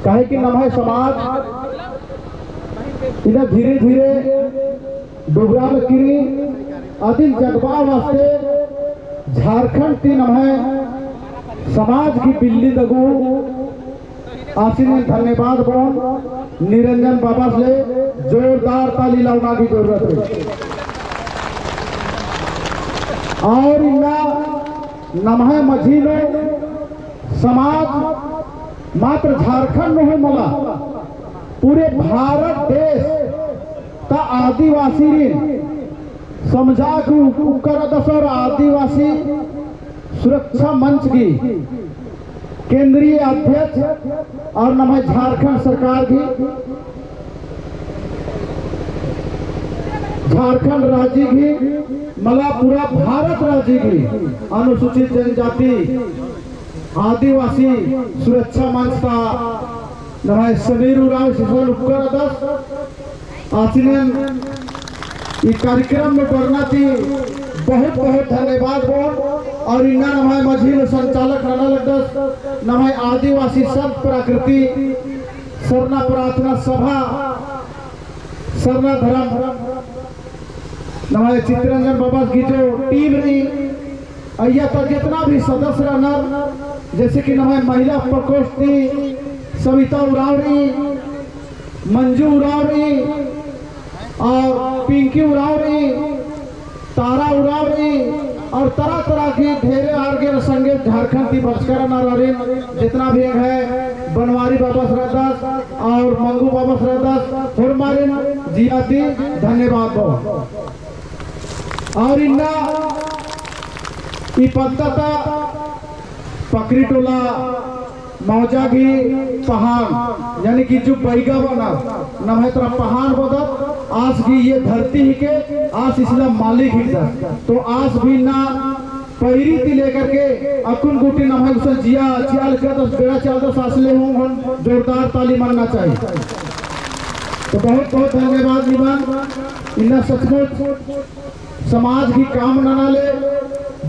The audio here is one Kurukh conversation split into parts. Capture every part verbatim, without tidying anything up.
काहे कि नम्है समाज इन्ना धीरे-धीरे डुबरा लगी रई, अदिन जगबआ वास्ते झारखंड ती नम्है समाज गही बिल्ली दगू आसिन धन्यवाद बओन। निरंजन बाबस ले जोरदार ताली लगना की जरूरत है। और इन्ना नम्है मझी नू समाज मात्र झारखंड नू ही मला, पूरे भारत देश ता आदिवासीरिन समझा के उक्कर रअदस और आदिवासी सुरक्षा मंच गही केंद्रीय अध्यक्ष और नम्है झारखंड सरकार गही, झारखंड राजी गही, मला पूरा भारत राजी गही अनुसूचित जनजाति आदिवासी सुरक्षा मंच ता नम्है समीर उराँव इसन उक्कर रअदस। आसिनन ई कार्यक्रम में बरना ती बहुत बहुत धन्यवाद बओन। और इन्ना नम्है मझी नू संचालक नना लगदस नम्है आदिवासी संत प्रकृति सरना प्रार्थना सभा सरना धर्म नम्है चितरंजन बाबस गही जो टीम रई, अइय्या ता जितना भी सदस्य रअनर, जैसे कि नम्है महिला प्रकोष्ठ ती सविता उराँव रई, मंजू उराँव रई और पिंकी उराँव रई, तारा उराँव रई और तरह तरह की ढेरे आर गे संगे झारखंड ती बरचकर रअनर आरिन, जितना भी एंग्है बनवारी बाबस रअदस और मंगू बाबस रअदस, होरमारिन जिया ती धन्यवाद बओन। और इन्ना ई पद्दा ता पकरी टोला मौजा गही पहान, यानी कि जो बैगा बअनर, नम्है तरा पहान बअदत, आस गही ये धरती हिके, आस इसला मालिक हिकदत। तो आस भी इन्ना पैरी ती लेकर के अक्कुन गूटी नम्है गुसन जिया चिआ लगदस, बेड़ा चिआ लगदस, आस ले हूँ हूँ जोरदार ताली मन्ना चाहिए। तो बहुत बहुत धन्यवाद निमन, इन्ना सचमुच समाज गही काम नना ले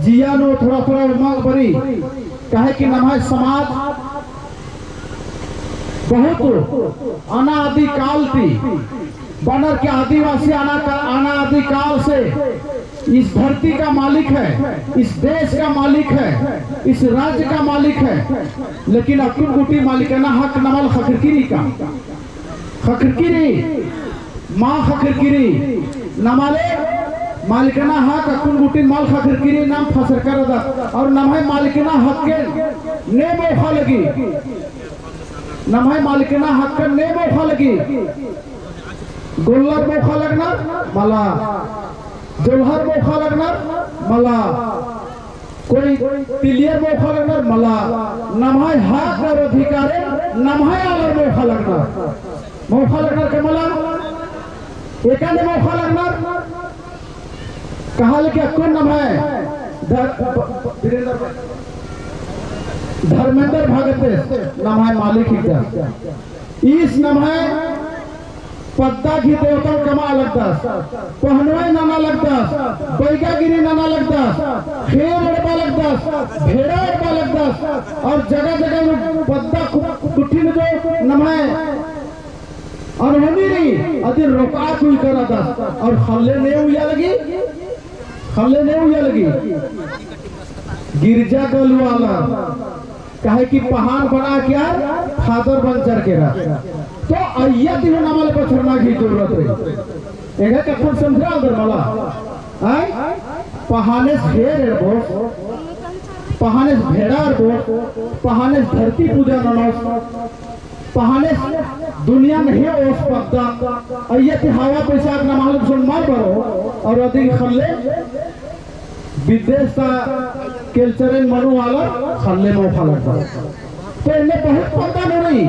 जिया नू थोड़ा थोड़ा उमंग बरई, काहे कि नम्है समाज बहुत अनादि काल ती बअनर कि आदिवासी अना का-, अनादि काल से इस धरती का मालिक है, इस देश का मालिक है, इस राज्य का मालिक है, लेकिन अक्कुन गूटी मालिकाना हक नमाल ख़क्खरकी रई का? ख़क्खरकी रई, मल ख़क्खरकी रई। नमाले मालिकाना हक अक्कुन गूटी मल ख़क्खरकी रई, नाम फसरकर रअदत। और नम्है मालिकाना हक ने मोख़ा लगी, नम्है मालिकाना हक ने मोख़ा लगी। गोल्लर मोख़ा लगनर मला, जोल्हर मोख़ा लगनर मला, कोई तिलियर मोख़ा लगनर मला, नम्है हक और अधिकारे नम्है आलर मोख़ा लगनर। मोख़ा लगनर का मला, एकाने मोख़ा लगनर, कहा ले कि अक्कुन नम्है धर-, धर्मेंद्र भगतेस नम्है मालिक हिकदस। ईस नम्है पद्दा गही देवतन कमआ लगदस, पहनोय नना लगदस, बैगागिरी नना लगदस, ख़ेर एड़बा लगदस, भेड़ा एड़बा लगदस, और जगह जगह नू पद्दा कु-, कुट्ठी नू जो नम्है अनहोनी रई, अदिन रोकआ कुइकर रअदस, और ख़ल्ले ने उइया लगी, ख़ल्ले ने उइया लगी। गिरजा गलुआलर, काहे कि पहान बना के आर फादर बनचर केरा। तो अइय्या ती हूँ नमाले बछरना गही जरूरत रई। एंगा कत्थन समझरआ दर मला। आय? पहानेस ख़ेर एड़बोस, पहानेस भेड़ा एड़बोस, पहानेस धरती पूजा ननोस, पहानेस दुनिया नू ही ओस पद्दा, अइय्या ती हवा पैसा नमाले गुसन मल बरओ, और अदिन ख़ल्ले विदेश ता केलचरेन मनो आलर ख़ल्ले मोख़ा लगदस। तो एन्ने बहुत पद्दा नू रई,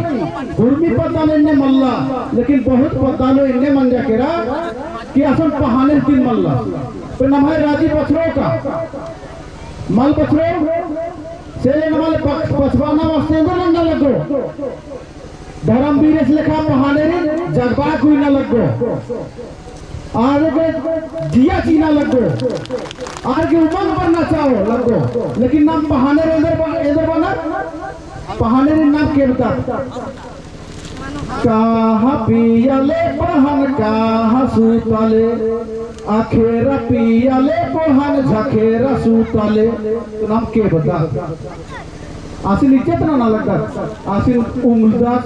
उर्मी पद्दा नू एन्ने मल्ला, लेकिन बहुत पद्दा नू एन्ने मंजा केरा कि असन पहानेस दिन मल्ला। तो नम्है राजी बछरओ का? मल बछरओ, से ले नमाले पछ-, पछबाना वास्ते एन्देर नन्ना लगो। धर्मवीरेस लेखा पहानेरिन जगबआ कुइना लगो। आर गे जिया चिअना लगो। आर गे उमंग बरना चाओ लगो। लेकिन नाम पहानेर एन्देर ब-, एन्देर बअनर? पहानेरिन नाम केबदत। कहाँ पियाले पहन, कहाँ सूताले, अखेरा पियाले पहन, झखेरा सूताले। तो नाम केबदत। आसिन इज्जत नना लगदत, आसिन उंगलदत,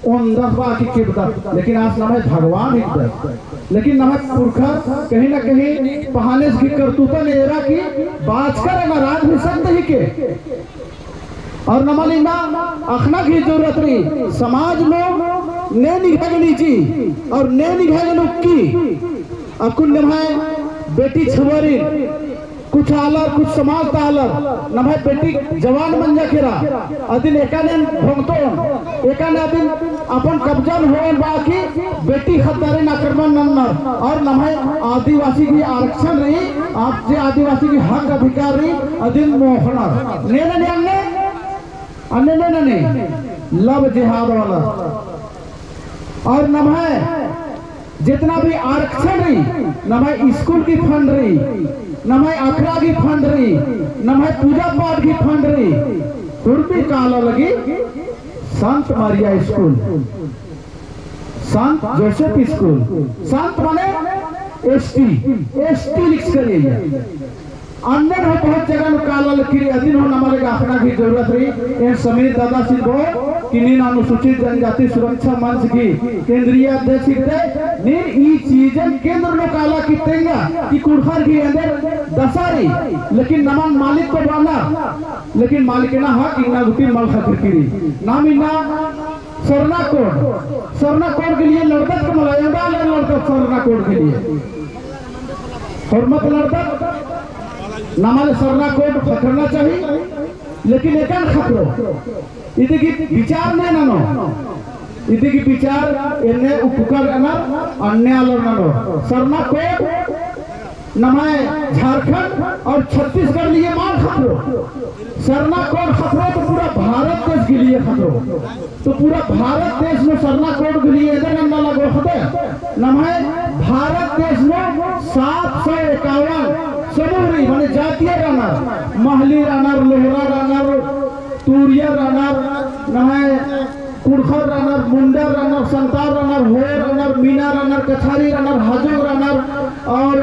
ओन्दत बा कि केबदत, लेकिन आस नम्है भगवान हिकदत। लेकिन नम्है पुरखर कहीं ना कहीं पहानेस गही करतूतन एरा की बाचकर एना राज भी सकते ही के। और नमन इन्ना अखना गही जरूरत रई, समाज नू ने निंग्है गने जी और ने निंग्है गने उक्की। अक्कुन नम्है बेटी छुआरिन कुछ आलर, कुछ समाज ता आलर, नम्है बेटी जवान मंजा केरा, अदिन एकाने भोंगतोन, एकाने अदिन अपन कब्जा नू होओन बा कि बेटी ख़द्दारिन आक्रमण नन्नर, और नम्है आदिवासी गही आरक्षण रई, आप जे आदिवासी गही हक अधिकार रई, अदिन मोख़नर। ने नने अन्ने, अन्ने ने नने, love jihad वाला। और नम्है जेतना भी आरक्षण रई, नम्है स्कूल गही fund रई, नम्है अखड़ा गही fund रई, नम्है पूजा पाठ गही fund रई, हुरमी काला लगी संत मरिया स्कूल, संत जोसेफ स्कूल, संत माने ST, ST लिखचका रई। अन्नेन हूँ बहुत जगह नू काला लगी रई, अदिन हूँ नमाले गा अख़ना गही जरूरत रई। एन समीर दादासिन बओन कि नीन अनुसूचित जनजाति सुरक्षा मंच गही केंद्रीय अध्यक्ष हिकदय, नीन ई चीजन केंद्र नू काला की तेंगा कि कुँड़ुख़र गही एन्देर दशा रई, लेकिन नमन मालिक तो बअनर, लेकिन मालिक ना हक इन्ना गूटी मल ख़क्खरकी रई। नाम इन्ना सरना code, सरना code के लिए लड़दत का मला, एवंदा लड़दत सरना code के लिए। होरमत लड़दत, नमाले सरना code ख़क्खरना चाहिए, लेकिन एकान ख़क्खरो। इदी गही विचार ने ननो, इदी गही विचार एन्ने उपकार अनर अन्ने आलर ननो। सरना code नम्है झारखंड और छत्तीसगढ़ लिए मल ख़क्खरो। सरना code ख़क्खरो तो पूरा भारत देश के लिए ख़क्खरो। तो पूरा भारत देश नू सरना code के लिए एन्देर नन्ना लगो ख़द्दर। नम्है भारत देश नू सात सौ इक्यावन समूह रई, माने जातियर रअनर, महली रअनर, लोहरा रअनर, तुरिया रअनर, नम्है कुँड़ुख़र रअनर, मुंडर रअनर, संताल रअनर, होय रअनर, मीना रअनर, कछारी रअनर, हाजोंग रअनर और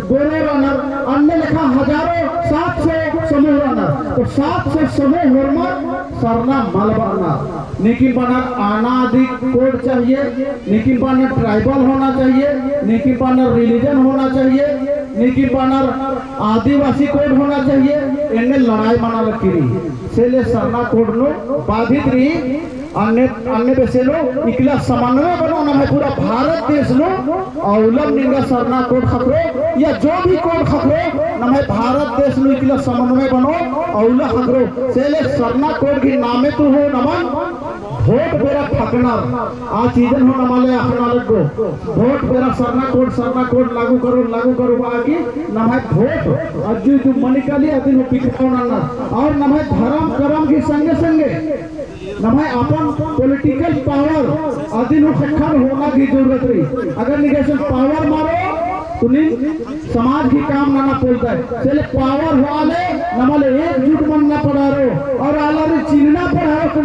बोरो रअनर, अन्ने लेखा हजारों सात सौ समूह रअनर। तो सात सौ समूह होरमर सरना मल बअनर। नीकिम बअनर अनादि code चाहिए, नीकिम बअनर tribal होना चाहिए, नीकिम बअनर religion होना चाहिए, नीकिम बअनर आदिवासी code होना चाहिए, एन्ने लड़ाई मना लगी रई। से ले सरना code नू बाधित रई, अन्ने, अन्ने बेसे नू इकला समन्वय बनो, नम्है पूरा भारत देश नू अउलम निंगा सरना code ख़क्खरो या जो भी code ख़क्खरो, नम्है भारत देश नू इकला समन्वय बनो, अउला ख़क्खरो। से ले सरना code गही नामे तो हूँ नमन vote बेरा ठकनर, आ चीजन हूँ नमाले अख़ना लगो। Vote बेरा सरना code, सरना code लागू करो, लागू करो बआ की नम्है vote अज्जु इज्जु मनी काली अदिन हूँ बिखरओ नन्ना। और नम्है धरम करम गही संगे संगे नम्है अपन political power अदिन हूँ ख़क्खन होना गही जरूरत रई। अगर निंग्है असन power मरो तो नीन समाज गही काम नना पोल्लदय। से ले power होआ ले नमाले एकजुट मनना पड़ारो और आलारिन चिन्हना पड़ारो।